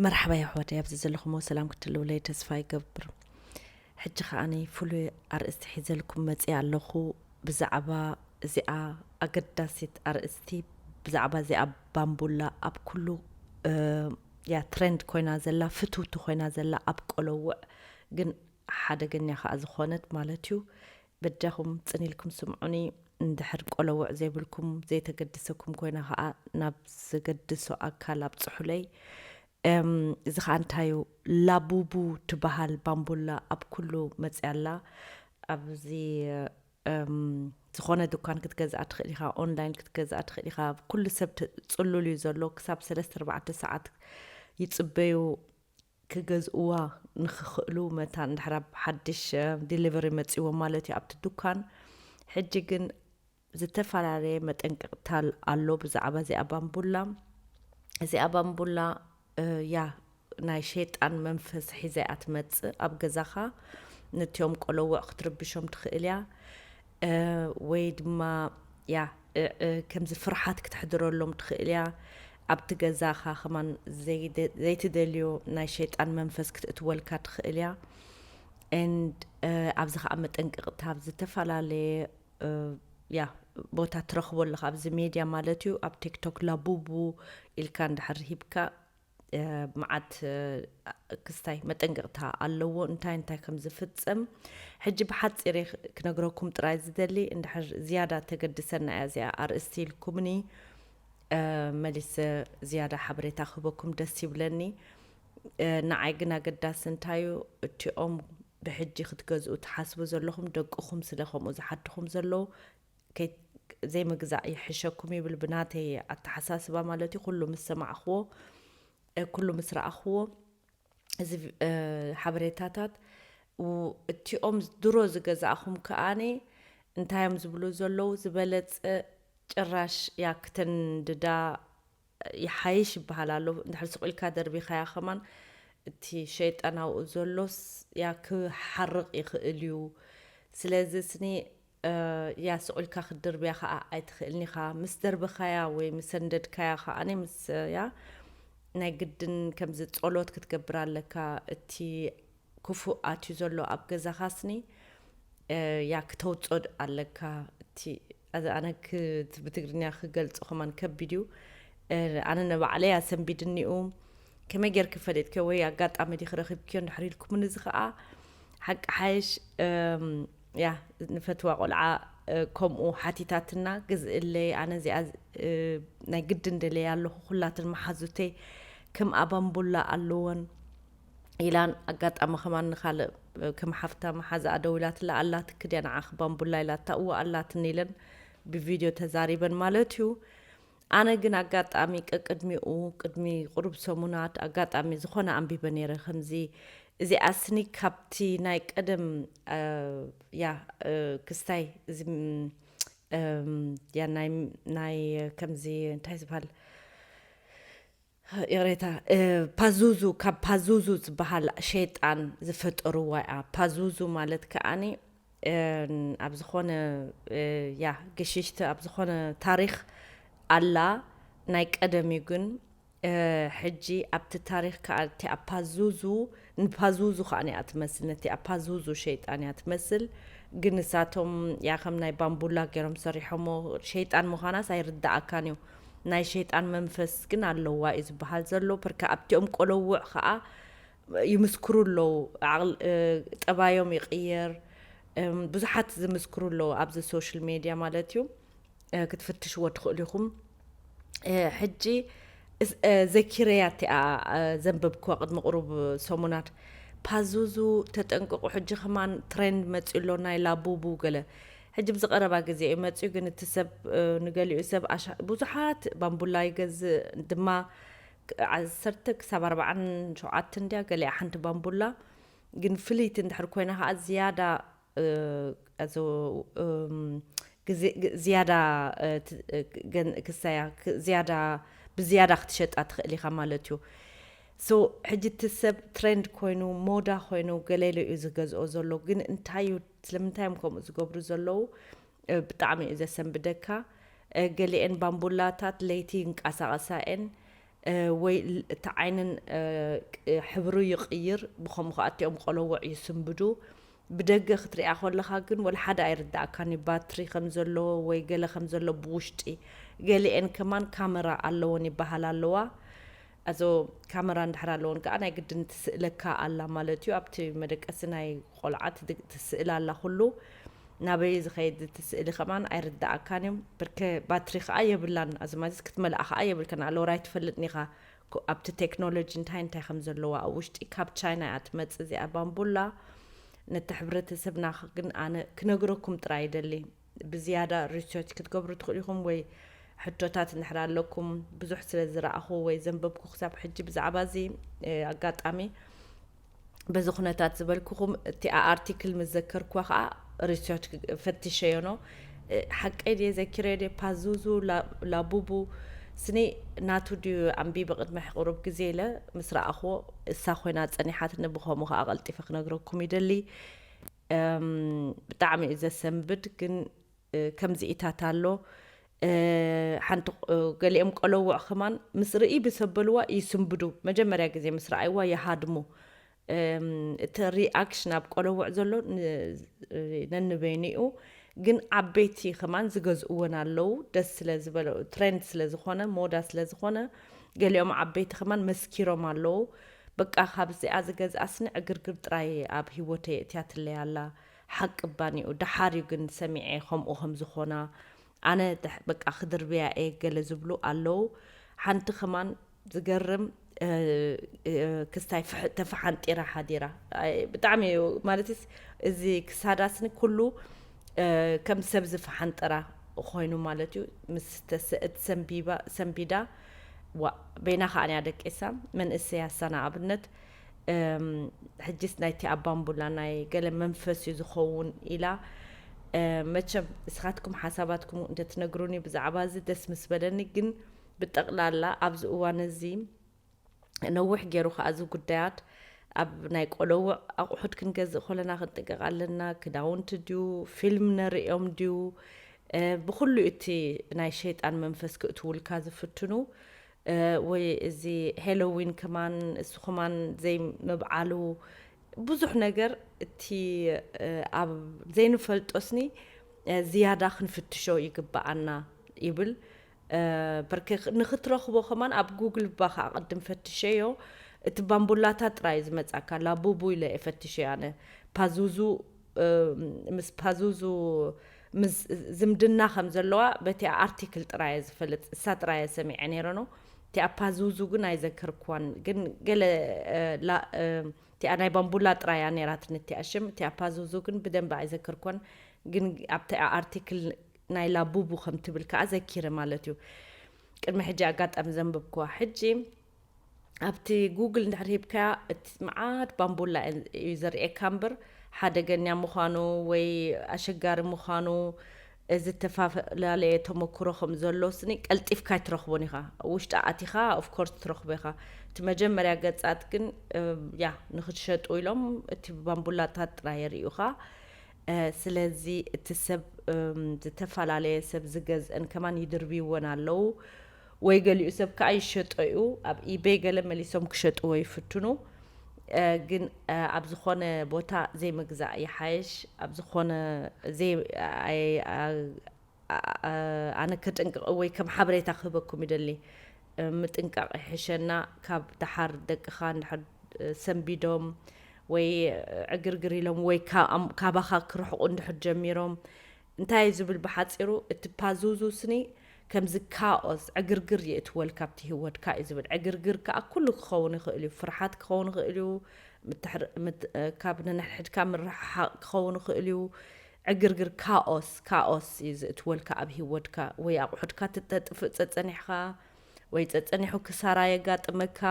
መርሓባ የሕዋተይ፣ ኣብዚ ዘለኹሞ ሰላም ክትህልውለይ ተስፋ ይገብር። ሕጂ ከኣ ፍሉይ ኣርእስቲ ሒዘልኩም መጺኣ ኣለኹ። ብዛዕባ እዚኣ ኣገዳሲት ኣርእስቲ፣ ብዛዕባ እዚኣ ባምቡላ ኣብ ኩሉ፣ እ፣ ያ ትሬንድ ኮይና ዘላ፣ ፍትውቲ ኮይና ዘላ ኣብ ቆለውዕ፣ ግን ሓደገኛ ከኣ ዝኾነት ማለት እዩ። በጃኹም ጽን ኢልኩም ስምዑኒ። እንድሕር ቆለውዕ ዘይብልኩም፣ ዘይተገድሰኩም ኮይና ከኣ ናብ ዘገድሶ ኣካል ኣብጽሑለይ። እም፣ እዚ ከኣ እንታይ እዩ? ላቡቡ ትበሃል ባምቡላ ኣብ ኩሉ መጽያ ኣላ። ኣብዚ፣ እም፣ ዝኾነ ድኳን ክትገዝኣ ትኽእል ኢኻ፣ ኦንላይን ክትገዝኣ ትኽእል ኢኻ። ኩሉ ሰብ ተ-፣ ጽሉል እዩ ዘሎ። ክሳብ ሰለስተ ኣርባዕተ ሰዓት ይጽበዩ ክገዝእዋ ንኽኽእሉ፣ መታን እንድሕር ኣብ ሓድሽ፣ እ፣ ዲሊቨሪ መጺዎም ማለት እዩ ኣብቲ ድኳን። ሕጂ ግን ዝተፈላለየ መጠንቀቕታ ኣሎ ብዛዕባ እዚኣ ባምቡላ። እዚኣ ባምቡላ፣ እ፣ ያ ናይ ሸይጣን መንፈስ ሒዛ እያ ትመጽእ ኣብ ገዛኻ። ነቲኦም ቆለውዕ ክትርብሾም ትኽእል እያ። እ፣ ወይ ድማ ያ፣ እ፣ እ፣ ከምዚ ፍርሓት ክትሕድረሎም ትኽእል እያ። ኣብቲ ገዛኻ ከማን ዘይደ-፣ ዘይትደልዮ ናይ ሸይጣን መንፈስ ክትእትወልካ ትኽእል እያ። And፣ እ፣ ኣብዚ ከኣ መጠንቀቕታ ኣብ ዝተፈላለየ፣ እ፣ ያ፣ ቦታ ትረኽቦ ኣለኻ። ኣብዚ ሜድያ ማለት እዩ። ኣብ ቲክቶክ ላቡቡ ኢልካ እንድሕር ሂብካ፣ እ፣ መዓት፣ እ፣ ክስታይ መጠንቀቕታ ኣለዎ፣ እንታይ እንታይ ከም ዝፍጸም። ሕጂ ብሓጺር እየ ክነግረኩም ጥራይ ዝደሊ፣ እንድሕር ዝያዳ ተገድሰና እያ እዚኣ ኣርእስቲ ኢልኩምኒ፣ እ፣ መሊሰ ዝያዳ ሓበሬታ ክህበኩም ደስ ይብለኒ። እ፣ ንዓይ ግን ኣገዳሲ እንታይ እዩ፣ እቲኦም ብሕጂ ክትገዝኡ ትሓስቡ ዘለኹም፣ ደቅኹም ስለ ከምኡ ዝሓትኹም ዘለዉ፣ ከይ-፣ ዘይምግዛእ ይሕሸኩም ይብል፣ ብናተይ ኣተሓሳስባ ማለት እዩ። ኩሉ ምስ ሰማዕኽዎ፣ እ፣ ኩሉ ምስ ረኣኽዎ፣ እዚ፣ እ፣ ሓበሬታታት፣ ው-፣ እቲኦም ድሮ ዝገዛእኹም ከኣኒ እንታይ እዮም ዝብሉ ዘለዉ? ዝበለጸ ጭራሽ ያ ክተንድዳ ይሓይሽ ይበሃል ኣሎ። እንድሕር ስቕ ኢልካ ደርቢኻያ ከማን፣ እቲ ሸይጣን ኣብኡ ዘሎስ ያ ክሓርቕ ይኽእል እዩ። ስለዚ ስኒ፣ እ፣ ያ ስቕ ኢልካ ክትድርብያ ከኣ ኣይትኽእልን ኢኻ። ምስ ደርብኻያ ወይ ምስ ሰንደድካያ ከኣ፣ ኣነ ምስ፣ ያ ናይ ግድን ከምዚ ጸሎት ክትገብር ኣለካ። እቲ ክፉእ ኣትዩ ዘሎ ኣብ ገዛኻ ስኒ፣ እ፣ ያ ክተውጽኦ ድ-፣ ኣለካ። እቲ፣ ኣዚ ኣነ ክ-፣ ብትግርኛ ክገልጾ ከማን ከቢድ እዩ። እ፣ ኣነ ንባዕለይ ኣሰንቢድኒኡ። ከመይ ጌርኪ ፈሊጥኪዮ ወይ ኣጋጣሚ ዲኺ ረኺብኪዮ እንድሕር ኢልኩምኒ፣ እዚ ኸኣ ሓቂ ሓይሽ፣ እም፣ ያ፣ ንፈትዋ ቆልዓ፣ እ፣ ከምኡ ሓቲታትና፣ ግዝእለይ፣ ኣነ እዚኣ፣ እ፣ ናይ ግድን ደልየ ኣለኹ፣ ኩላትን መሓዙተይ ከምኣ ባምቡላ ኣለወን ኢላን፣ ኣጋጣሚ ከማን ንኻልእ፣ እ፣ ከም ሓፍታ መሓዛኣ ደዊላትላ፣ ኣላትኪ ድያ ንዓኺ ባምቡላ ኢላታ፣ እወ ኣላትኒ ኢለን ብቪድዮ ተዛሪበን ማለት እዩ። ኣነ ግን ኣጋጣሚ ቀቅድሚኡ፣ ቅድሚ ቁሩብ ሰሙናት ኣጋጣሚ ዝኾነ ኣንቢበ ነይረ፣ ከምዚ እዚኣ ስኒ ካብቲ ናይ ቀደም፣ እ፣ ያ፣ እ፣ ክስታይ እዚ፣ ም፣ እም፣ ያ ናይ፣ ናይ ከምዚ እንታይ ዝበሃል፣ ይቕሬታ፣ እ፣ ፓዙዙ፣ ካብ ፓዙዙ ዝበሃል ሸይጣን ዝፈጠርዋ እያ። ፓዙዙ ማለት ከኣኒ፣ እ፣ ኣብ ዝኾነ፣ እ፣ ያ፣ ግሽሽቲ ኣብ ዝኾነ ታሪኽ ኣላ፣ ናይ ቀደም እዩ ግን፣ እ፣ ሕጂ ኣብቲ ታሪኽ ከኣ እቲኣ ፓዙዙ፣ ንፓዙዙ ከኣ እያ ትመስል፣ ነቲኣ ፓዙዙ ሸይጣን እያ ትመስል። ግን ንሳቶም ያ ከም ናይ ባምቡላ ገይሮም ሰሪሖሞ፣ ሸይጣን ምዃናስ ኣይርድኣካን እዩ። ናይ ሸይጣን መንፈስ ግን ኣለዋ እዩ ዝበሃል ዘሎ። ፕርካ ኣብቲኦም ቆለውዕ ከኣ ይምስክሩ ኣለዉ። ዓቕል-፣ እ፣ ጠባዮም ይቕየር። እም፣ ብዙሓት ዝምስክሩ ኣለዉ ኣብዚ ሶሻል ሜድያ ማለት እዩ። እ፣ ክትፍትሽዎ ትኽእሉ ኢኹም። እ፣ ሕጂ እስ-፣ እ፣ ዘኪረያ እቲኣ፣ እ፣ ዘንበብክዋ ቅድሚ ቁሩብ ሰሙናት። ፓዙዙ ተጠንቀቑ፣ ሕጂ ከማን ትሬንድ መጺኡ ኣሎ፣ ናይ ላቡቡ ገለ። ሕጂ ብዝቐረባ ግዜ እዩ መጺኡ፣ ግን እቲ ሰብ፣ እ፣ ንገሊኡ ሰብ ኣሻ-፣ ብዙሓት ባምቡላ ይገዝእ ድማ፣ ክ-፣ ዓሰርተ ክሳብ ኣርባዓን ሸውዓተን ድያ ገሊኣ ሓንቲ ባምቡላ። ግን ፍልይቲ እንድሕር ኮይና ከኣ ዝያዳ፣ እ፣ ኣዞ፣ እም፣ ግዜ-፣ ግ-፣ ዝያዳ፣ እ፣ ት-፣ እ፣ ገን-፣ ክሳያ፣ ክ-፣ ዝያዳ፣ ብዝያዳ ክትሸጣ ትኽእል ኢኻ ማለት እዩ። ሶ፣ ሕጂ እቲ ሰብ ትሬንድ ኮይኑ፣ ሞዳ ኮይኑ፣ ገለ ኢሉ እዩ ዝገዝኦ ዘሎ። ግን እንታይ እዩ፣ ስለምንታይ እዮም ከምኡ ዝገብሩ ዘለዉ? እ፣ ብጣዕሚ እዩ ዘሰንብደካ። እ፣ ገሊኤን ባምቡላታት ለይቲ ይንቀሳቐሳ እየን። ወይ እቲ ዓይንን ሕብሩ ይቕይር። ብኸምኡ ከዓ እቲኦም ቆለውዕ ይስንብዱ። ብደገ ክትሪኣ ከለኻ ግን ወላ ሓደ ኣይርዳእካን እዩ፣ ባትሪ ከም ዘለዎ ወይ ገለ ከም ዘሎ ብውሽጢ። ገሊኤን ከማን ካመራ ኣለዎን ይበሃል ኣለዋ። ኣዞ ካመራ እንድሕር ኣለዎን ከዓ ናይ ግድን ትስእለካ ኣላ ማለት እዩ። ኣብቲ መደቀሲ ናይ ቆልዓ ትስእል ኣላ ኩሉ። ናበይ ዝኸይድ እቲ ስእሊ ከማን ኣይርዳእካን እዮም። ብርከ ባትሪ ከዓ የብላን። ኣዝማዚስ ክትመልኣ ከዓ የብልከን። ኣለወራይ ትፈልጥኒ ኢኻ። ኣብቲ ቴክኖሎጂ እንታይ እንታይ ከም ዘለዋ ኣብ ውሽጢ ካብ ቻይና እያ ትመፅእ እዚኣ ባምቡላ። ነቲ ሕብረተሰብና ግን ኣነ ክነግረኩም ጥራይ ይደሊ። ብዝያዳ ሪሰርች ክትገብሩ ትኽእሉ ኢኹም ወይ ሕቶታት እንድሕር ኣለኩም። ብዙሕ ስለ ዝረኣኹ ወይ ዘንበብኩ ክሳብ ሕጂ ብዛዕባ እዚ ኣጋጣሚ በዚ ኩነታት ዝበልኩኹም እቲኣ ኣርቲክል ምስ ዘከርኩዋ ከዓ ሪሰርች ፈትሸዮ ኖ። ሓቀይ ድየ ዘኪረዮ ድየ ፓዙዙ ላቡቡ ስኒ ናቱ ድዩ ኣንቢበ ቅድሚ ሕቕሩብ ግዜ ኢለ ምስ ረኣኽዎ እሳ ኮይና ፀኒሓትኒ። ብኸምኡ ከዓ ቀልጢፈ ክነግረኩም ይደሊ። ብጣዕሚ እዩ ዘሰንብድ ግን ከምዚኢታት ኣሎ። ሓንቲ ገሊኦም ቆለውዕ ከማን ምስ ርኢ ብሰበልዋ ይስንብዱ። መጀመርያ ግዜ ምስ ረኣይዋ ይሃድሙ። እቲ ሪኣክሽን ኣብ ቆለውዕ ዘሎ ነንበይኑ እዩ። ግን ዓበይቲ ከማን ዝገዝእወን ኣለዉ። ደስ ስለ ዝበለ ትሬንድ ስለ ዝኾነ ሞዳ ስለ ዝኾነ ገሊኦም ዓበይቲ ከማን መስኪሮም ኣለዉ። በቃ ካብዚኣ ዝገዝኣስኒ ዕግርግር ጥራይ ኣብ ህይወተይ እትያትለይ ኣላ። ሓቂ ባኒኡ ደሓር እዩ ግን ሰሚዐ ከምኡ ከም ዝኾና ኣነ በቃ ክድርብያ እየ ገለ ዝብሉ ኣለዉ። ሓንቲ ከማን ዝገርም ክስታይ ተፈሓንጢራ ሓዲራ። ብጣዕሚ ማለት እዚ ክሳዳስኒ ኩሉ ከም ሰብ ዝፈሓንጠራ ኮይኑ ማለት እዩ። ምስ ተሰእት ሰንቢዳ ዋ በይና ከዓ ንያ ደቂሳ መንእሰይ ኣሳና ኣብነት ሕጅስ ናይቲ ኣባምቡላ ናይ ገለ መንፈስ እዩ ዝኸውን ኢላ። መቸም እስኻትኩም ሓሳባትኩም እንተትነግሩኒ ብዛዕባ እዚ ደስ ምስ በለኒ። ግን ብጠቕላላ ኣብዚ እዋን እዚ ነዊሕ ገይሩ ከዓ እዚ ጉዳያት ኣብ ናይ ቆለውዕ ኣቑሑት ክንገዝእ ከለና ክንጥንቀቕ ኣለና። ክዳውንቲ ድዩ ፊልም ነርእዮም ድዩ ብኩሉ እቲ ናይ ሸይጣን መንፈስ ክእትውልካ ዝፍትኑ ወይ እዚ ሄሎዊን ከማን እሱ ከማን ዘይምብዓሉ ብዙሕ ነገር እቲ ኣብ ዘይንፈልጦ ስኒ ዝያዳ ክንፍትሾ ይግብኣና ይብል። በርከ ንክትረኽቦ ከማን ኣብ ጉግል ባ ከዓ ቅድም ፈትሸዮ። እቲ ባምቡላታት ጥራይ ዝመፃካ ላቡቡ ኢለ እየ ፈትሸዮ ኣነ። ፓዙዙ ምስ ፓዙዙ ዝምድና ከም ዘለዋ በቲ ኣርቲክል ጥራየ ዝፈልጥ እሳ ጥራየ ሰሚዐ ነይረ ነው። እቲኣ ፓዙዙ ግን ኣይዘከርክዋን ግን ገለ እቲኣ ናይ ባምቡላ ጥራያ ነይራትኒ እቲኣ ሽም እቲኣ ፓዙዙ ግን ብደንብ ኣይዘከርክዋን። ግን ኣብቲ ኣርቲክል ናይ ላቡቡ ከም ትብል ከዓ ዘኪረ ማለት እዩ። ቅድሚ ሕጂ ኣጋጣሚ ዘንበብክዋ ሕጂ ኣብቲ ጉግል እንድሕር ሂብካያ እቲ መዓት ባምቡላ እዩ ዘርእየካ እምበር ሓደገኛ ምዃኑ ወይ ኣሸጋሪ ምዃኑ ዝተፈላለየ ተመክሮ ከም ዘሎ ስኒ ቀልጢፍካ ኣይትረኽቦን ኢኻ። ውሽጢ ኣቲኻ ኦፍኮርስ ትረኽቦ ኢኻ። እቲ መጀመርያ ገጻት ግን ያ ንክትሸጡ ኢሎም እቲ ባምቡላታት ጥራይ የርእዩኻ። ስለዚ እቲ ሰብ ዝተፈላለየ ሰብ ዝገዝአን ከማን ይድርብይወን ኣለዉ። ወይ ገሊኡ ሰብ ከዓ ይሸጦ እዩ ኣብ ኢቤይ ገለ መሊሶም ክሸጥዎ ይፍትኑ። ግን ኣብ ዝኾነ ቦታ ዘይምግዛእ ይሓይሽ። ኣብ ዝኾነ ኣነ ከጥንቅቕ ወይ ከም ሓበሬታ ክህበኩም ይደሊ። ምጥንቃቕ ይሕሸና ካብ ደሓር ደቅኻ እንድሕር ሰንቢዶም ወይ ዕግርግር ኢሎም ወይ ካባኻ ክርሕቁ እንድሕር ጀሚሮም እንታይ ዝብል ብሓፂሩ እቲ ፓዙዙ ስኒ ከምዚ ካኦስ ዕግርግር የእትወልካ ኣብቲ ህይወትካ እዩ ዝብል። ዕግርግር ከዓ ኩሉ ክኸውን ይኽእል እዩ። ፍርሓት ክኸውን ይኽእል እዩ። ካብ ንንሕድሕድካ ምርሕሓቕ ክኸውን ይኽእል እዩ። ዕግርግር ካኦስ ካኦስ እዩ ዝእትወልካ ኣብ ህይወትካ ወይ ኣቑሑትካ ትተጥፍእ ፀፀኒሕኻ ወይ ፀፀኒሑ ክሳራ የጋጥመካ።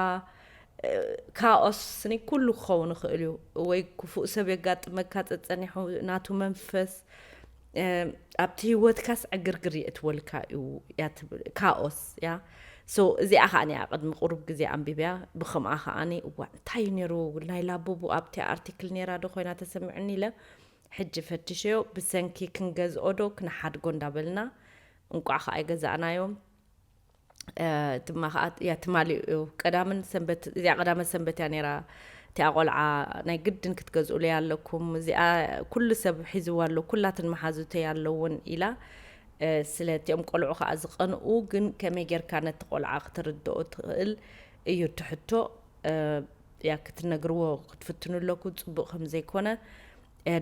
ካኦስ ስኒ ኩሉ ክኸውን ይኽእል እዩ ወይ ክፉእ ሰብ የጋጥመካ ፀፀኒሑ ናቱ መንፈስ ኣብቲ ህይወትካስ ዕግርግር የእትወልካ እዩ። ካኦስ እያ። እዚኣ ከዓ ኒኣ ቅድሚ ቁሩብ ግዜ ኣንቢብያ ብከምኣ ከዓኒ እዋ እንታይ እዩ ነይሩ ናይ ላቡቡ ኣብቲ ኣርቲክል ነይራ ዶ ኮይና ተሰሚዑኒ ኢለ ሕጂ ፈትሸዮ ብሰንኪ ክንገዝኦ ዶ ክነሓድጎ እንዳበልና እንቋዕ ከዓ ኣይገዛእናዮም። ድማ ከዓ ያ ትማሊ እዩ ቀዳምን ሰንበት እዚኣ ቀዳመ ሰንበት እያ ነይራ። እቲኣ ቆልዓ ናይ ግድን ክትገዝኡለይ ኣለኩም፣ እዚኣ ኩሉ ሰብ ሒዝዋ ኣሎ፣ ኩላትን መሓዙተይ ኣለውን ኢላ። ስለቲኦም ቆልዑ ከዓ ዝቀንኡ ግን ከመይ ጌርካ ነቲ ቆልዓ ክትርድኦ ትኽእል እዩ ትሕቶ። ያ ክትነግርዎ ክትፍትኑ ኣለኩ ፅቡቅ ከምዘይኮነ፣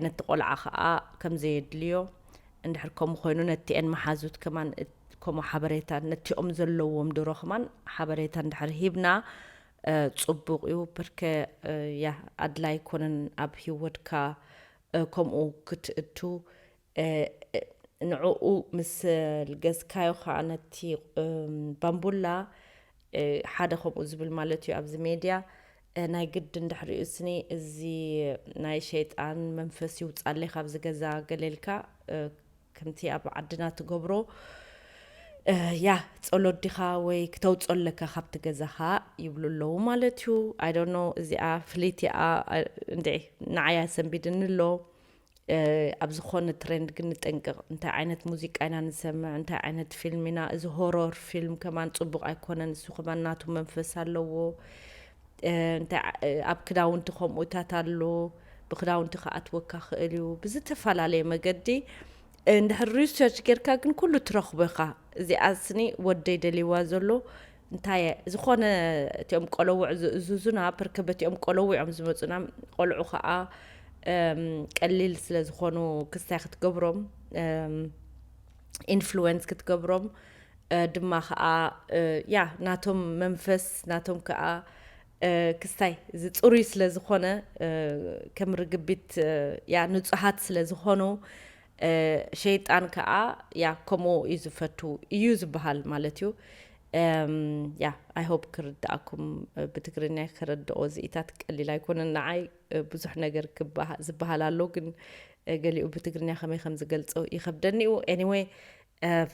ነቲ ቆልዓ ከዓ ከምዘየድልዮ፣ እንድሕር ከምኡ ኮይኑ ነቲአን መሓዙት ከማን ከምኡ ሓበሬታ ነቲኦም ዘለዎም ድሮ ከማን ሓበሬታ እንድሕር ሂብና ፅቡቅ እዩ። ብርከ ያ ኣድላይ ኮነን ኣብ ሂወትካ ከምኡ ክትእቱ። ንዕኡ ምስ ልገዝካዮ ከዓ ነቲ ባምቡላ ሓደ ከምኡ ዝብል ማለት እዩ ኣብዚ ሜድያ ናይ ግድ እንድሕሪኡ ስኒ እዚ ናይ ሸይጣን መንፈስ ይውፃለይ ካብዚ ገዛ ገሌልካ ከምቲ ኣብ ዓድና ትገብሮ ያ ፀሎት ዲኻ ወይ ክተውፅኦ ኣለካ ካብቲ ገዛኻ ይብሉ ኣለዉ ማለት እዩ። I don't know እዚኣ ፍልይቲ እያ። እንድዒ ንዓያ ሰንቢድኒ ኣሎ። ኣብ ዝኾነ ትሬንድ ግን ንጠንቀቕ። እንታይ ዓይነት ሙዚቃ ኢና ንሰምዕ? እንታይ ዓይነት ፊልም ኢና? እዚ ሆሮር ፊልም ከማን ፅቡቕ ኣይኮነን። እሱ ከማን ናቱ መንፈስ ኣለዎ። ኣብ ክዳውንቲ ከምኡታት ኣሎ። ብክዳውንቲ ክኣትወካ ክእል እዩ ብዝተፈላለየ መገዲ። እንድሕር ሪሰርች ጌርካ ግን ኩሉ ትረኽቦ ኢኻ። እዚኣ ስኒ ወደይ ደልይዋ ዘሎ እንታይ ዝኾነ እቲኦም ቆለውዕ ዝእዝዙና ፕርከ በቲኦም ቆለውዕ እዮም ዝመፁና። ቆልዑ ከዓ ቀሊል ስለ ዝኾኑ ክስታይ ክትገብሮም ኢንፍሉወንስ ክትገብሮም ድማ ከዓ ያ ናቶም መንፈስ ናቶም ከዓ ክስታይ ዝፅሩይ ስለ ዝኾነ ከም ርግቢት ያ ንፁሃት ስለ ዝኾኑ ሸይጣን ከዓ ያ ከምኡ እዩ ዝፈቱ እዩ ዝበሃል ማለት እዩ። ያ I hope ክርዳእኩም። ብትግርኛ ከረድኦ ዝኢታት ቀሊል ኣይኮነን ንዓይ። ብዙሕ ነገር ዝበሃል ኣሎ ግን ገሊኡ ብትግርኛ ከመይ ከም ዝገልጾ ይኸብደኒ እዩ። Anyway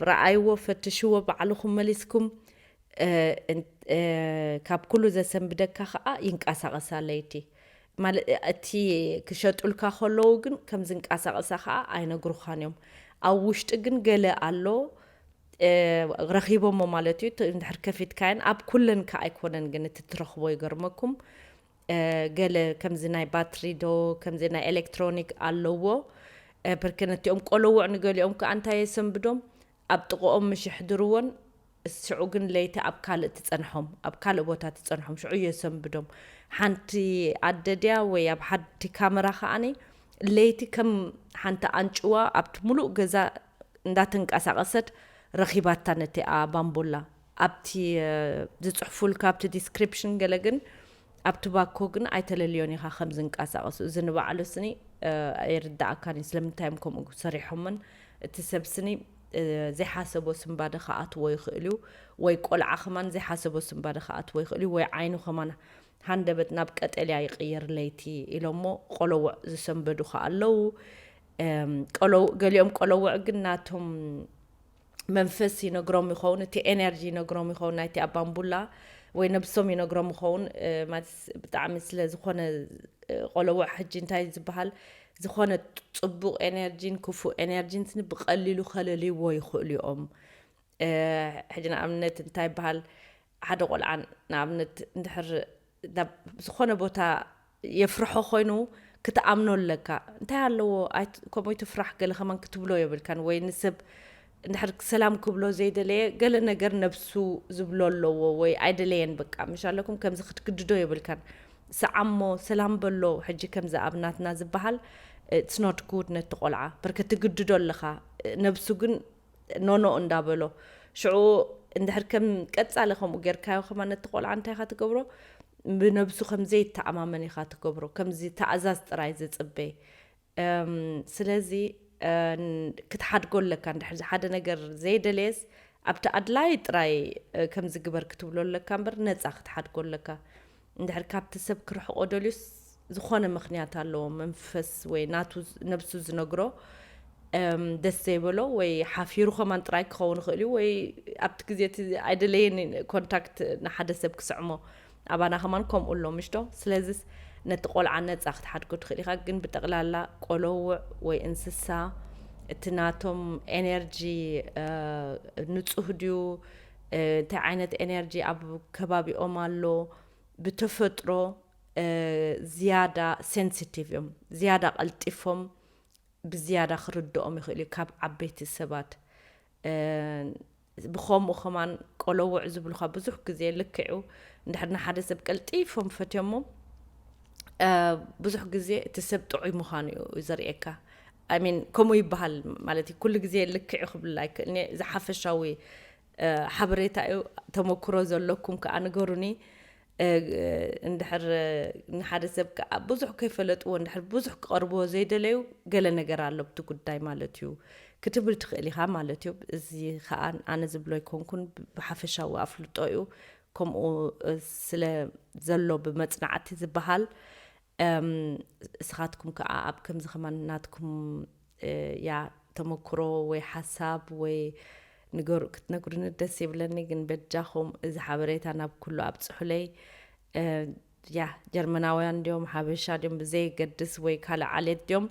ረኣይዎ ፈትሽዎ ባዕልኹም መሊስኩም። ካብ ኩሉ ዘሰንብደካ ከዓ ይንቀሳቐሳ ለይቲ ማለት እቲ ክሸጡልካ ከለዉ ግን ከም ዝንቀሳቐሳ ከዓ ኣይነግሩኻን እዮም። ኣብ ውሽጢ ግን ገለ ኣሎ ረኺቦሞ ማለት እዩ። እንድሕር ከፊትካየን ኣብ ኩለን ከዓ ኣይኮነን ግን እቲ ትረኽቦ ይገርመኩም። ገለ ከምዚ ናይ ባትሪ ዶ ከምዚ ናይ ኤሌክትሮኒክ ኣለዎ። ብርክ ነቲኦም ቆለውዕ ንገሊኦም ከዓ እንታይ የሰንብዶም ኣብ ጥቕኦም ምሽ ይሕድርዎን ሽዑ ግን ለይቲ ኣብ ካልእ ትጸንሖም ኣብ ካልእ ቦታ ትጸንሖም ሽዑ የሰንብዶም። ሓንቲ ኣደ ድያ ወይ ኣብ ሓንቲ ካመራ ከዓኒ ለይቲ ከም ሓንቲ ኣንጭዋ ኣብቲ ሙሉእ ገዛ እንዳተንቀሳቐሰት ረኺባታ ነቲኣ ባምቡላ። ኣብቲ ዝፅሕፉልካ ኣብቲ ዲስክሪፕሽን ገለ ግን ኣብቲ ባኮ ግን ኣይተለልዮን ኢኻ ከም ዝንቀሳቐሱ። እዚ ንባዕሉ ስኒ ኣይርዳእካን እዩ ስለምንታይ እዮም ከምኡ ሰሪሖምን። እቲ ሰብ ስኒ ዘይሓሰቦ ስንባደ ክኣትዎ ይኽእል እዩ ወይ ቆልዓ ከማን ዘይሓሰቦ ስንባደ ክኣትዎ ይኽእል እዩ ወይ ዓይኑ ከማን ሃንደበት ናብ ቀጠልያ ይቕየር ለይቲ ኢሎሞ ቆለውዕ ዝሰንበዱ ከኣ ኣለዉ። ገሊኦም ቆለውዕ ግን ናቶም መንፈስ ይነግሮም ይኸውን፣ እቲ ኤነርጂ ይነግሮም ይኸውን ናይቲ ኣባምቡላ ወይ ነብሶም ይነግሮም ይኸውን። ማለት ብጣዕሚ ስለ ዝኾነ ቆለውዕ ሕጂ እንታይ ዝበሃል ዝኾነ ፅቡቕ ኤነርጂን ክፉእ ኤነርጂን ስኒ ብቐሊሉ ከለልይዎ ይኽእሉ እዮም። ሕጂ ንኣብነት እንታይ ይበሃል ሓደ ቆልዓ ንኣብነት እንድሕር ናብ ዝኾነ ቦታ የፍርሖ ኮይኑ ክትኣምኖ ኣለካ። እንታይ ኣለዎ ከምኡ ትፍራሕ ገለ ከማን ክትብሎ የብልካን ወይ ንሰብ እንድሕር ሰላም ክብሎ ዘይደለየ ገለ ነገር ነብሱ ዝብሎ ኣለዎ ወይ ኣይደለየን በቃ ምሽ ኣለኩም ከምዚ ክትግድዶ የብልካን። ሰዓሞ ሰላም በሎ ሕጂ ከምዚ ኣብ ናትና ዝበሃል it's not good ነቲ ቆልዓ ብርክ ትግድዶ ኣለኻ። ነብሱ ግን ኖኖ እንዳበሎ ሽዑ እንድሕር ከም ቀጻሊ ከምኡ ጌርካዮ ከማ ነቲ ቆልዓ እንታይ ኢኻ ትገብሮ? ብነብሱ ከም ዘይተኣማመን ኢኻ ትገብሮ። ከምዚ ተኣዛዝ ጥራይ ዝጽበ። ስለዚ ክትሓድጎ ኣለካ እንድሕር ሓደ ነገር ዘይደለየስ ኣብቲ ኣድላይ ጥራይ ከምዚ ግበር ክትብሎ ኣለካ እምበር ነጻ ክትሓድጎ ኣለካ። እንድሕር ካብቲ ሰብ ክርሕቆ ደልዩስ ዝኾነ ምኽንያት ኣለዎ መንፈስ ወይ ናቱ ነብሱ ዝነግሮ ደስ ዘይበሎ ወይ ሓፊሩ ከማን ጥራይ ክኸውን ይኽእል እዩ ወይ ኣብቲ ግዜ እቲ ኣይደለየን ኮንታክት ንሓደ ሰብ ክስዕሞ ኣባና ከማን ከምኡ ኣሎ ምሽዶ። ስለዚስ ነቲ ቆልዓ ነፃ ክትሓድጎ ትኽእል ኢኻ ግን ብጠቕላላ ቆለውዕ ወይ እንስሳ እቲ ናቶም ኤነርጂ ንፁህ ድዩ እንታይ ዓይነት ኤነርጂ ኣብ ከባቢኦም ኣሎ፣ ብተፈጥሮ ዝያዳ ሴንሲቲቭ እዮም። ዝያዳ ቀልጢፎም ብዝያዳ ክርድኦም ይኽእል እዩ ካብ ዓበይቲ ሰባት። ብኸምኡ ከማን ቆለውዕ ዝብሉኻ ብዙሕ ግዜ ልክዑ እንድሕር ንሓደ ሰብ ቀልጢፎም ፈትዮሞ ብዙሕ ግዜ እቲ ሰብ ጥዑይ ምዃኑ እዩ ዘርእየካ። ሚን ከምኡ ይበሃል ማለት እዩ። ኩሉ ግዜ ልክዑ ክብል ኣይክእልን እየ። ዝሓፈሻዊ ሓበሬታ እዩ። ተመክሮ ዘለኩም ከዓ ንገሩኒ። እንድሕር ንሓደ ሰብ ከዓ ብዙሕ ከይፈለጥዎ እንድሕር ብዙሕ ክቐርብዎ ዘይደለዩ ገለ ነገር ኣሎ ብቲ ጉዳይ ማለት እዩ ክትብል ትኽእል ኢኻ ማለት እዩ። እዚ ከዓ ኣነ ዝብሎ ኣይኮንኩን፣ ብሓፈሻዊ ኣፍልጦ እዩ። ከምኡ ስለ ዘሎ ብመፅናዕቲ ዝበሃል እስኻትኩም ከዓ ኣብ ከምዚ ከማን ናትኩም ያ ተመክሮ ወይ ሓሳብ ወይ ንገሩ ክትነግሩኒ ደስ ይብለኒ። ግን በጃኹም እዚ ሓበሬታ ናብ ኩሉ ኣብፅሑለይ። ያ ጀርመናውያን ድዮም ሓበሻ ድዮም ብዘይገድስ ወይ ካልእ ዓሌት ድዮም፣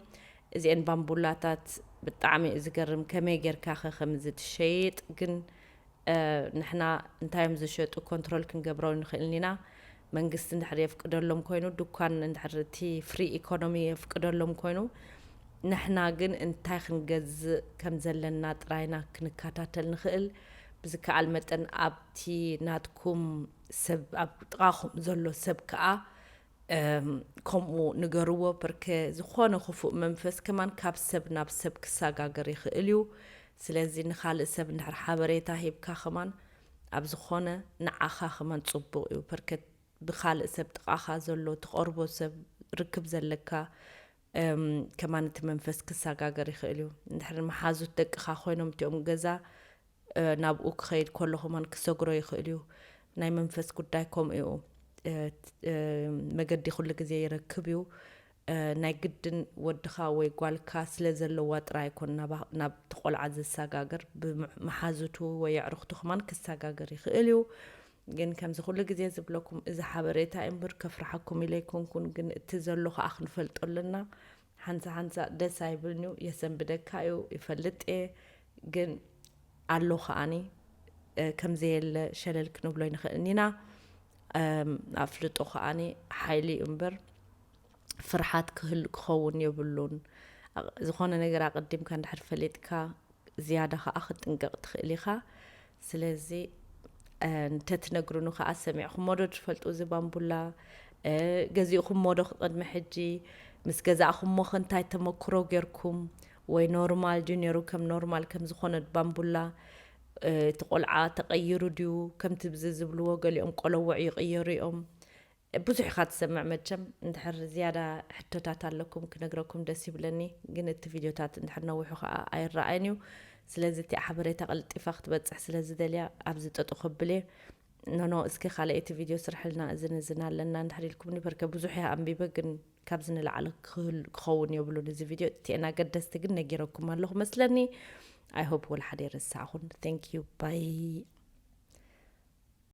እዚአን ባምቡላታት ብጣዕሚ እዩ ዝገርም። ከመይ ጌርካ ኸ ከምዚ ትሸይጥ ግን ንሕና እንታይ እዮም ዝሸጡ ኮንትሮል ክንገብሮ ንኽእል ኢና። መንግስቲ እንድሕር የፍቅደሎም ኮይኑ፣ ድኳን እንድሕር እቲ ፍሪ ኢኮኖሚ የፍቅደሎም ኮይኑ፣ ንሕና ግን እንታይ ክንገዝእ ከም ዘለና ጥራይና ክንከታተል ንኽእል። ብዝከኣል መጠን ኣብቲ ናትኩም ሰብ ኣብ ጥቓኹም ዘሎ ሰብ ከዓ ከምኡ ንገርዎ። ፐርከ ዝኾነ ክፉእ መንፈስ ከማን ካብ ሰብ ናብ ሰብ ክሰጋገር ይኽእል እዩ። ስለዚ ንኻልእ ሰብ እንድሕር ሓበሬታ ሂብካ ከማን ኣብ ዝኾነ ንዓኻ ከማን ጽቡቕ እዩ። ፐርከ ብኻልእ ሰብ ጥቓኻ ዘሎ ትቐርቦ ሰብ ርክብ ዘለካ ከማን እቲ መንፈስ ክሰጋገር ይኽእል እዩ። እንድሕር መሓዙት ደቅኻ ኮይኖም እቲኦም ገዛ ናብኡ ክኸይድ ከሎ ከማን ክሰግሮ ይኽእል እዩ። ናይ መንፈስ ጉዳይ ከምኡ እዩ። መገዲ ኩሉ ግዜ ይረክብ እዩ። ናይ ግድን ወድኻ ወይ ጓልካ ስለ ዘለዋ ጥራይ ኣይኮን ናብ ተቆልዓ ዘሰጋግር፣ ብመሓዙቱ ወይ ኣዕርኽቱ ከማን ክሰጋገር ይኽእል እዩ። ግን ከምዚ ኩሉ ግዜ ዝብለኩም እዚ ሓበሬታ እምበር ከፍርሓኩም ኢለ ኣይኮንኩን። ግን እቲ ዘሎ ከዓ ክንፈልጦ ኣለና። ሓንሳ ሓንሳ ደስ ኣይብልንዩ፣ የሰንብደካ እዩ ይፈልጥ እየ። ግን ኣሎ ከዓኒ ከምዘየለ ሸለል ክንብሎ ይንኽእልን ኢና። ኣፍልጦ ከዓኒ ሓይሊ እዩ እምበር ፍርሓት ክህል ክኸውን የብሉን። ዝኾነ ነገር ኣቐዲምካ እንድሕር ፈሊጥካ ዝያዳ ከዓ ክትጥንቀቕ ትኽእል ኢኻ። ስለዚ እንተትነግሩኑ ከዓ ሰሚዕኹሞ ዶ ትፈልጡ? እዚ ባምቡላ ገዚእኹሞ ዶ ቅድሚ ሕጂ? ምስ ገዛእኹሞ ከ እንታይ ተመክሮ ጌርኩም? ወይ ኖርማል ድዩ ነይሩ? ከም ኖርማል ከም ዝኾነ ባምቡላ እቲ ቆልዓ ተቐይሩ ድዩ? ከምቲ ብዚ ዝብልዎ ገሊኦም ቆለውዕ ይቕየሩ እዮም። ብዙሕ ኢኻ ትሰምዕ መቸም። እንድሕር ዝያዳ ሕቶታት ኣለኩም ክነግረኩም ደስ ይብለኒ፣ ግን እቲ ቪድዮታት እንድሕር ነዊሑ ከዓ ኣይረኣየን እዩ። ስለዚ እቲ ሓበሬታ ቀልጢፋ ክትበፅሕ ስለ ዝደልያ ኣብዚ ጠጡ ከብል እየ። ኖኖ እስኪ ካልኣይቲ ቪድዮ ስርሕልና፣ እዝን እዝን ኣለና እንድሕር ኢልኩምኒ፣ በርከ ብዙሕ እየ ኣንቢበ፣ ግን ካብዚ ንላዕሊ ክህል- ክኸውን የብሉን እዚ ቪድዮ። እቲአን ኣገደስቲ ግን ነጊረኩም ኣለኹ መስለኒ። I hope ወላ ሓደ የረሳዕኹን። Thank you, bye።